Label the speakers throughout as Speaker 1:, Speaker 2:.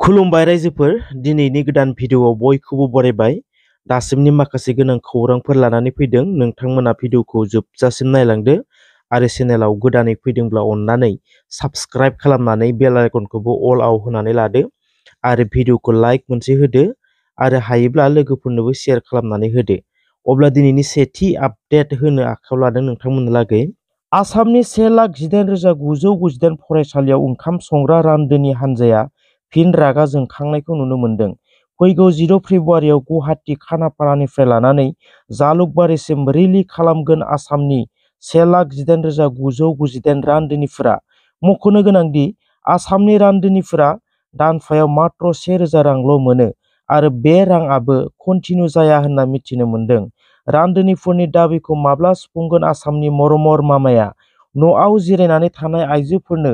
Speaker 1: खुलुमबाय रायजोफोर दिनैनि गोदान भिडिअआव बयखौबो बरायबाय। दासिमनि माखासे गोनां खौरांफोर लानानै फैदों। नोंथांमोना भिडिअखौ जोबजासिम नायलांदो आरो चेनेलाव गोदानै फैदोंब्ला अननानै साबस्क्राइब खालामनानै बेल आइकनखौबो अल आव होनानै लादो आरो भिडिअखौ लाइक मोनसे होदो आरो हायोब्ला लोगोफोरनोबो शेयार खालामनानै होदो। अब्ला दिनैनि सेथि आपडेट होनो आखायाव लादों नोंथांमोननो लागै। आसामनि 1,08,998 फरायसालियाव ओंखाम संग्रा रान्दोनि हान्जाया फिन रागा जोंखांनायखौ नुनो मोन्दों। फैगौ 10 फेब्रुआरियाव गुवाहाटी खानापारानिफ्राय लानानै जालुकबारिसिम रिलि खालामगोन आसामनि 1,18,998 रान्दोनिफोरा। मख'नो गोनांदि आसामनि रान्दोनिफोरा दानफायाव मात्र 1,000 रांल' मोनो आरो बे रांआबो कन्टिनिउ जाया होनना मिथिनो मोन्दों। रान्दोनिफोरनि दाबिखौ माब्ला सुफुंगोन आसामनि मरमर मामाया? न'आव जिरायनानै थानाय आइजोफोरनो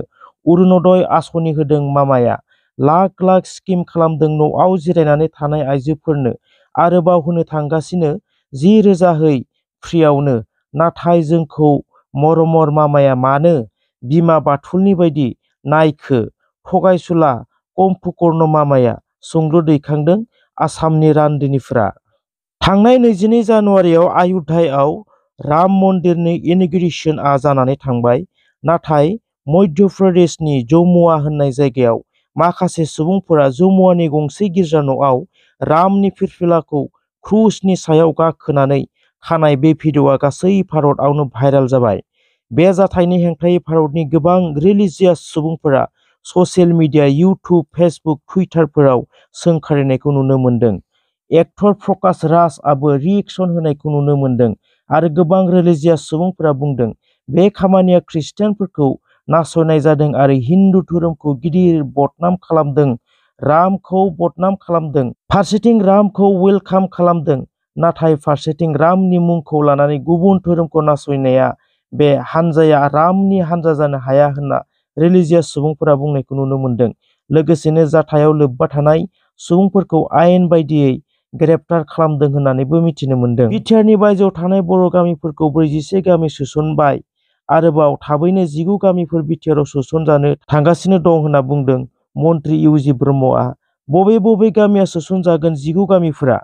Speaker 1: अरुण'दय आसनि होदों मामाया। लाख लाख स्किम खालामदों न'आव जिरायनानै थानाय आइजोफोरनो आरोबाव होनो थांगासिनो 10,000 फ्रियावनो। नाथाय जोंखौ मरमर मामाया मानो बिमा बाथुलनि बायदि नायखो? थगायसुला कुम्भकर्ण मामाया सोंलु दैखांदों आसामनि रान्दोनिफोरा। थांनाय 22 जानुवारियाव आयुध्यायाव राम मन्दिरनि इन'ग्रेशनआ जानानै थांबाय। नाथाय मध्य प्रदेशनि जमुआ होननाय जायगायाव माखासे सुबुंफोरा जमुआनि गंसे गिर्जा न'आव रामनि फिरफिलाखौ क्रुसनि सायाव गाखोनानै खानाय बे भिडिअ'आ गासै भारतआवनो भाइरेल जाबाय। बे जाथायनि हेंथायै भारतनि गोबां रिलिजियास सुबुंफोरा ससियेल मिडिया इउटुब फेसबुक टुइटारफोराव सोंखारिनायखौ नुनो मोन्दों। एक्टर प्रकाश राजआबो रिएक्सन होनायखौ नुनो मोन्दों आरो गोबां रिलिजियास सुबुंफोरा बुंदों बे खामानिया ख्रिस्टियानफोरखौ नासयनाय जादों आरो हिन्दु धोरोमखौ गिदिर बदनाम खालामदों, रामखौ बदनाम खालामदों। फारसेथिं रामखौ वेलकाम खालामदों, नाथाय फारसेथिं रामनि मुंखौ लानानै गुबुन धोरोमखौ नासयनाया बे हान्जाया रामनि हान्जा जानो हाया होनना रिलिजियास सुबुंफोरा बुंनायखौ नुनो मोन्दों। लोगोसेनो जाथायाव लोब्बा थानाय सुबुंफोरखौ आयेन बायदियै ग्रेप्तार खालामदों होननानैबो मिथिनो मोन्दों। बिटिआरनि बायजोआव थानाय बर' गामिफोरखौ 41 गामि सोसनबाय। आरोबाव थाबैनो 19 गामिफोर बिटिआरआव सोसनजानो थांगासिनो दं होनना बुंदों मन्त्रि इउजि ब्रह्मआ। बबे बबे गामिया सोसनजागोन 19 गामिफोरा?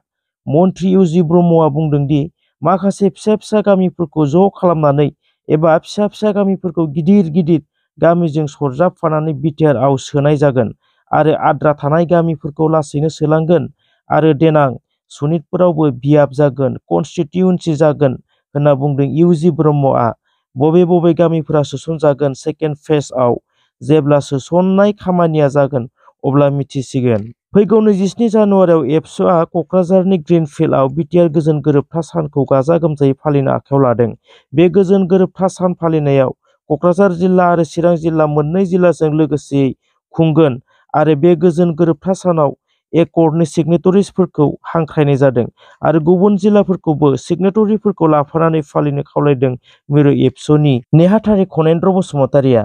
Speaker 1: मन्त्रि इउजि ब्रह्मआ बुंदों दि माखासे फिसा फिसा गामिफोरखौ ज' खालामनानै एबा फिसा फिसा गामिफोरखौ गिदिर गिदिर गामिजों सरजाबफानानै बिटिआरआव सोनाय जागोन आरो आद्रा थानाय गामिफोरखौ लासैनो सोलांगोन आरो देनां सनितपुरावबो बियाब जागोन, कनस्टिटिउन्सि जागोन होनना बुंदों इउजि ब्रह्मआ। बबे बबे गामिफोरा सोसनजागोन सेकेन्ड फेजआव जेब्ला सोसननाय खामानिया जागोन अब्ला मिथिसिगोन। फैगौ 27 जानुवारियाव एबसुआ क'क्राझारनि ग्रिनफिल्डआव बिटिआर गोजोन गोरोबथा सानखौ गाजा गोमजायै फालिनो आखायाव लादों। बे गोजोन गोरोबथा सान फालिनायाव क'क्राझार जिल्ला आरो चिरां जिल्ला मोननै जिल्लाजों लोगोसेयै खुंगोन आरो बे गोजोन गोरोबथा सानाव एकर्डनि सिगनेटरिसफोरखौ हांख्रायनाय जादों आरो गुबुन जिल्लाफोरखौबो सिगनेटरिफोरखौ लाफानानै फालिनो खावलायदों मिरु एबसुनि नेहाथारि खनेन्द्र बसुमतारिया।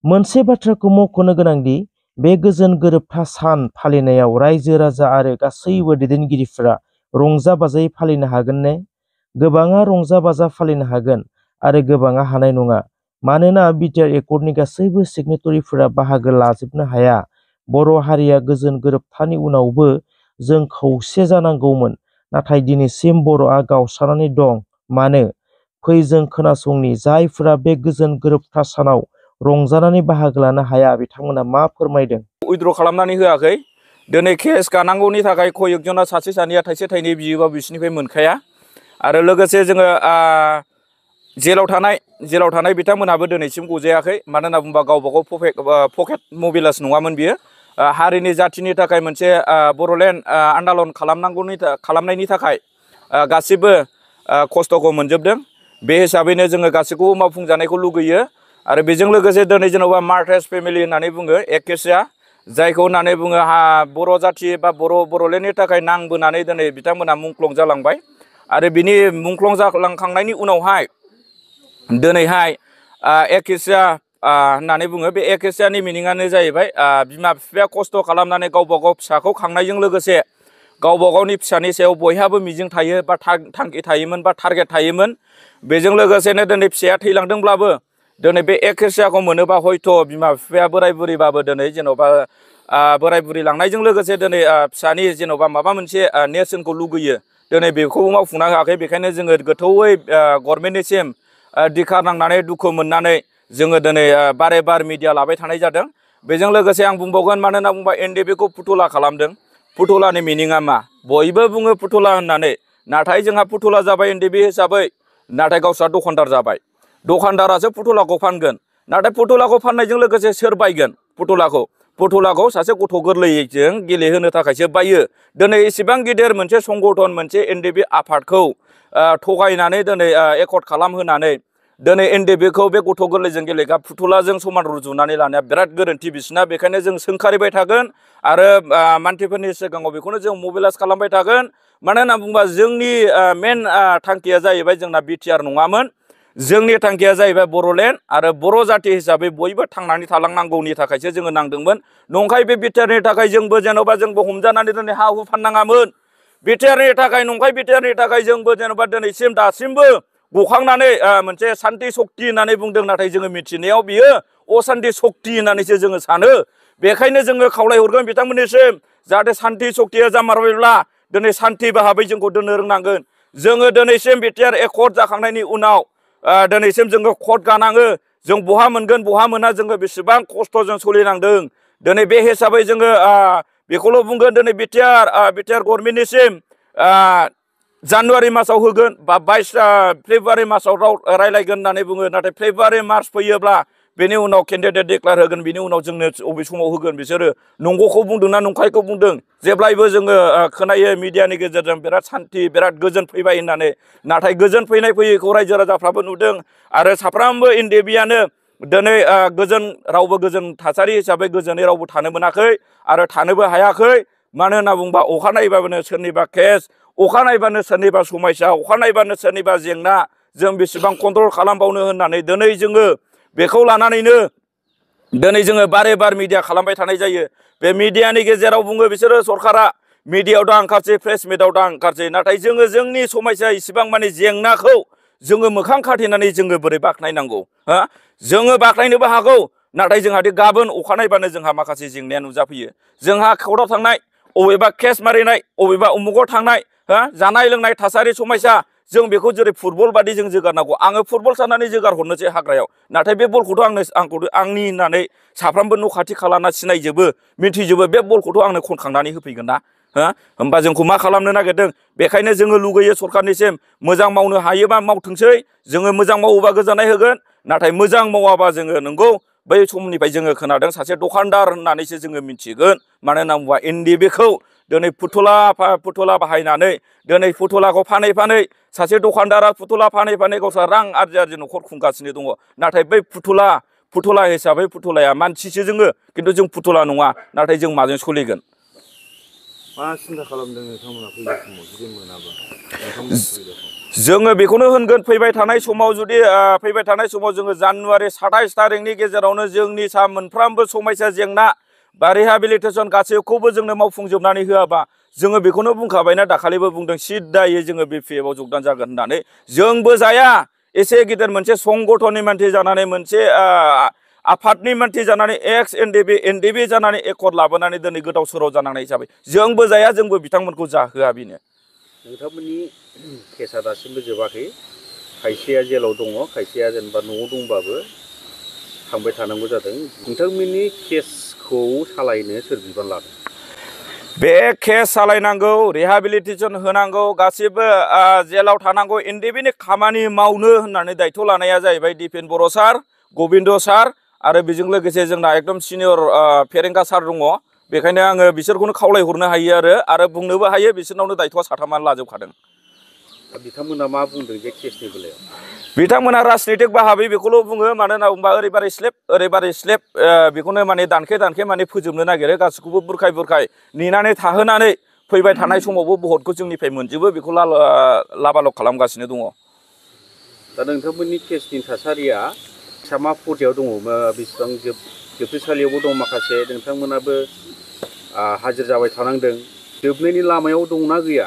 Speaker 1: मोनसे बाथ्राखौ मख'नो गोनांदि बे गोजोन गोरोबथा सान फालिनायाव रायजो राजा आरो गासैबो दैदेनगिरिफोरा रंजा बाजायै फालिनो हागोन ने? गोबाङा रंजा बाजा फालिनो हागोन आरो गोबाङा हानाय नङा। मानोना बिटिआर एकर्डनि गासैबो सिगनेटरिफोरा बाहागो लाजोबनो हाया। बर' हारिया गोजोन गोरोबथानि उनावबो जों खौसे जानांगौमोन, नाथाय दिनैसिम बर'आ गावस्रानानै दं। मानो? फै जों खोनासंनि जायफोरा बे गोजोन गोरोबथा सानाव रंजानानै बाहागो लानो हाया बिथांमोना मा फोरमायदों।
Speaker 2: उइद्र' खालामनानै होआखै। दिनै केस गानांगौनि थाखाय कयेकजना सासे सानैया थाइसे थाइनै बियोबा बिसोरनिफ्राय मोनखाया। आरो लोगोसे जोङो जेलाव थानाय बिथांमोनहाबो दिनैसिम गजायाखै। मानो होनना बुङोबा गावबा गाव पकेट मबिलास नङामोन बियो। हारिनि जाथिनि थाखाय मोनसे बर'लेण्ड आन्दालन खालामनायनि थाखाय गासिबो खस्थ'खौ मोनजोबदों। बे हिसाबैनो जोङो गासैखौबो मावफुंजानायखौ लुगैयो। आरो बेजों लोगोसे दिनै जेन'बा मार्टार्स फेमिलि होननानै बुङो एकेसिया, जायखौ होननानै बुङो बर' जाथि बा बर'लेण्डनि थाखाय नांबोनानै दिनै बिथांमोना मुंख्लं जालांबाय। आरो बिनि मुंख्लं जालांखांनायनि उनावहाय दिनैहाय एकेसिया होननानै बुङो। बे एकेसियानि मिनिङानो जाहैबाय बिमा बिफाया खस्थ' खालामनानै गावबा गाव फिसाखौ खांनायजों लोगोसे गावबा गावनि फिसानि सायाव बयहाबो मिजिं थायो बा थांखि थायोमोन बा टारगेट थायोमोन। बेजों लोगोसेनो दिनै फिसाया थैलांदोंब्लाबो दिनै बे एकेसियाखौ मोनोबा हयथ' बिमा बिफाया बोराय बुरैबाबो दिनै जेन'बा बोराय बुरि लांनायजों लोगोसे दिनै फिसानि जेन'बा माबा मोनसे नेरसोनखौ लुगैयो दिनै बेखौबो मावफुंनो हायाखै। बेखायनो जोङो गोथौयै गभर्नमेन्टनिसिम दिखार नांनानै दुखु मोननानै जोङो दिनै बारे बार मिडिया लाबाय थानाय जादों। बेजों लोगोसे आं बुंबावगोन, मानो होनना बुंबा एनडिएफबिखौ फुथुला खालामदों। फुथुलानि मिनिङा मा? बयबो बुङो फुथुला होननानै, नाथाय जोंहा फुथुला जाबाय एनडिएफबि हिसाबै, नाथाय गावस्रा दखानदार जाबाय। दखानदारासो फुथुलाखौ फानगोन, नाथाय फुथुलाखौ फाननायजों लोगोसे सोर बायगोन फुथुलाखौ? फुथुलाखौ सासे गथ' गोरलैजों गेलेहोनो थाखायसो बायो। दिनै एसेबां गिदिर मोनसे संगठन, मोनसे एनडिएफबि आफादखौ थगायनानै दिनै एकर्ड खालामहोनानै दिनै एनडिएफबिखौ बे गथ' गोरलैजों गेलेग्रा फुथुलाजों समान रुजुनानै लानाया बिराद गोरोन्थि बिसिना। बेखायनो जों सोंखारिबाय थागोन आरो मानसिफोरनि सिगाङाव बेखौनो जों मबिलाइज खालामबाय थागोन। मानो होनना बुङोबा जोंनि मेन थांखिया जाहैबाय जोंना बिटिआर नङामोन। जोंनि थांखिया जाहैबाय बर'लेण्ड आरो बर' जाथि हिसाबै बयबो थांनानै थालांनांगौनि थाखायसो जोङो नांदोंमोन। नंखाय बे बिटिआरनि थाखाय जोंबो जेन'बा जोंबो हमजानानै दिनै हा हु फाननाङामोन। बिटिआरनि थाखाय, नंखाय बिटिआरनि थाखाय जोंबो जेन'बा दिनैसिम दासिमबो गखांनानै मोनसे सान्ति सक्ति होननानै बुंदों, नाथाय जोङो मिथिनायाव बियो असान्ति सक्ति होननानैसो जोङो सानो। बेखायनो जोङो खावलायहरगोन बिथांमोननिसिम, जाहाथे सान्ति सक्तिया जामारबायब्ला दिनै सान्ति भाबै जोंखौ दोननो रोंनांगोन। जोङो दिनैसिम बिटिआर एकर्ड जाखांनायनि उनाव दिनैसिम जोङो कट गानाङो। जों बहा मोनगोन बहा मोना, जोङो बेसेबां खस्थ'जों सोलिनांदों। दिनै बे हिसाबै जोङो बेखौल' बुंगोन, दिनै बिटिआर गभर्नमेन्टनिसिम जानुवारि मासाव होगोन बा 22 फेब्रुवारि मासाव रायलायगोन होननानै बुङो। नाथाय फेब्रुवारि मार्च फैयोब्ला बेनि उनाव केन्डिडेट डिक्लेयार होगोन, बिनि उनाव जोंनो बबे समाव होगोन बिसोरो नंगौखौ बुंदोंना नंखायखौ बुंदों। जेब्लायबो जोङो खोनायो मिडियानि गेजेरजों बिराद सान्ति बिराद गोजोन फैबाय होननानै, नाथाय गोजोन फैनाय फैयैखौ रायजो राजाफ्राबो नुदों। आरो साफ्रोमबो एनडिएफबिआनो दिनै रावबो गोजोन थासारि हिसाबै गोजोनै रावबो थानो मोनाखै आरो थानोबो हायाखै। मानो होनना बुंबा अखा नायबानो सोरनिबा केस, अखा नायबानो सोरनिबा समस्या, अखा नायबानो सोरनिबा जेंना, जों बेसेबां कन्ट्रल खालामबावनो होननानै दिनै जोङो बेखौ लानानैनो दिनै जोङो बारे बार मिडिया खालामबाय थानाय जायो। बे मिडियानि गेजेराव बुङो बिसोरो सरकारा मिडियायाव दा ओंखारसै, प्रेस मिटआव दा ओंखारसै, नाथाय जोङो जोंनि समस्या इसिबां माने जेंनाखौ जोङो मोखां खाथेनानै जोङो बोरै बाख्नायनांगौ? जोङो बाख्नायनोबो हागौ, नाथाय जोंहा गाबोन अखा नायबानो जोंहा माखासे जेंनाया नुजाफैयो। जोंहा कर्टआव थांनाय, अबेबा केस मारिनाय, अबेबा उमुगाव थांनाय, जानाय लोंनाय थासारि समस्या, जों बेखौ जेरै फुटबल बादि जों जोगारनांगौ। आङो फुटबल साननानै जोगार हरनोसै हाग्रायाव, नाथाय बे बलखौथ' आंनि होननानै साफ्रोमबो न' खाथि खालाना सिनायजोबो, मिथिजोबो, बे बलखौथ' आंनो खनखांनानै होफैगोन ना। होमबा जोंखौ मा खालामनो नागिरदों? बेखायनो जोङो लुगैयो सरकारनिसिम, मोजां मावनो हायोबा मावथोंसै, जोङो मोजां मावोबा गोजोननाय होगोन। नाथाय मोजां मावाबा जोङो नंगौ बै समनिफ्राय जोङो खोनादों सासे दखानदार होननानैसो जोङो मिथिगोन। मानो होनना बुङोबा एनडिएफबिखौ दिनै फुथुला बाहायनानै दिनै फुथुलाखौ फानै फानै सासे दखानदारा फुथुला फानै फानै गावस्रा रां आरजि न'खर खुंगासिनो दङ। नाथाय बै फुथुला हिसाबै फुथुलाया मानसिसो जोङो, खिन्थु जों फुथुला नङा। नाथाय जों माजों सोलिगोन?
Speaker 3: मा सिन्था खालामदों नोंथांमोना फैगौ समाव जुदि मोनाबा नोंथांमोननि सुबिदाखौ?
Speaker 2: जोङो बेखौनो होनगोन, फैबाय थानाय समाव जोङो जानुवारि 27 थारिखनि गेजेरावनो जोंनि मोनफ्रोमबो समस्या जेंना बा रिहाबिलिटेसन गासैखौबो जोंनो मावफुंजोबनानै होआबा, जोङो बेखौनो बुंखाबायना, दाखालिबो बुंदों, सिद्दायै जोङो बिपिएफआव जगदान जागोन होननानै। जोंबो जाया, एसे गिदिर मोनसे संगठननि मानसि जानानै, मोनसे आफादनि मानसि जानानै, एक्स एनडिएफबि जानानै एकर्ड लाबोनानै दिनै गोदाव सोराव जानांनाय हिसाबै जोंबो जाया, जोंबो बिथांमोनखौ जाहोआ। बेनो
Speaker 3: नोंथांमोननि केसा दासिमबो जोबाखै। खायसेया जेलाव दङ, खायसेया जेनेबा न'आव दंबाबो थांबाय थानांगौ जादों। नोंथांमोननि केसखौ सालायनो सोर बिबान लादों?
Speaker 2: बे केस सालायनांगौ, रिहाबिलिटेसन होनांगौ, गासिबो जेलाव थानांगौ, एनडिएफबिनि खामानि मावनो होननानै दायथ' लानाया जाहैबाय दिपेन बर' सार, गबिन्द सार आरो बेजों लोगोसे जोंना एकदम सिनियर फेरेंगा सार दङ। बेखायनो आङो बिसोरखौनो खावलायहरनो हायो आरो बुंनोबो हायो, बिसोरनावनो दायथ'आ साथामानो लाजोबखादों।
Speaker 3: बिथांमोना मा बुंदों जे केसनि बेलायाव?
Speaker 2: बिथांमोना राजनितिक बाहाबै बेखौल' बुङो। मानो होनना बुङोबा ओरैबारै स्लेब बेखौनो माने दानखे माने फोजोबनो नागिरो, गासिखौबो बुरखाय नेनानै थाहोनानै फैबाय थानाय समावबो भटखौ जोंनिफ्राय मोनजोबो, बेखौ लाबालब खालामगासिनो दङ।
Speaker 3: दा नोंथांमोननि केसनि थासारिया मा पर्यायाव दङ? बेसेबां जोबथेसालियावबो दं माखासे, नोंथांमोनाबो हाजिर जाबाय थानांदों, जोबनायनि लामायाव दंना गैया?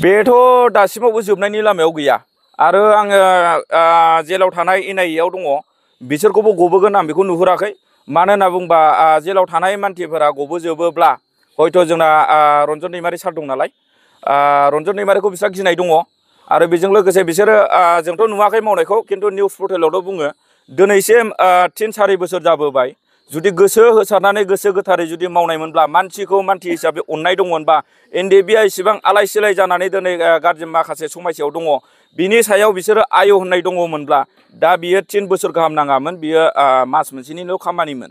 Speaker 2: बेथ' दासिमावबो जोबनायनि लामायाव गैया। आरो आङो जेलाव थानाय एनआइएआव दङ, बिसोरखौबो गबोगोन आं बेखौ नुहुराखै। मानो होनना बुंबा जेलाव थानाय मानसिफोरा गबोजोबोब्ला हयथ' जोंना रन्जन दैमारि सार दं नालाय रन्जन दैमारिखौ बिस्रा गिनाय दङ आरो बेजों लोगोसे बिसोरो जोंथ' नुवाखै मावनायखौ खिन्थु निउस पर्टेलावथ' बुङो दिनैसिम 3-4 बोसोर जाबोबाय जुदि गोसो होसारनानै गोसो गोथारै जुदि मावनायमोनब्ला मानसिखौ मानसि हिसाबै अननाय दंमोनबा एनडिएफबिआ इसेबां आलाय सिलाय जानानै दिनै गाज्रि माखासे समस्यायाव दङ बिनि सायाव बिसोरो आय होननाय दङमोनब्ला दा बियो 3 बोसोर गाहाम नाङामोन बियो मास मोनसेनिल' खामानिमोन।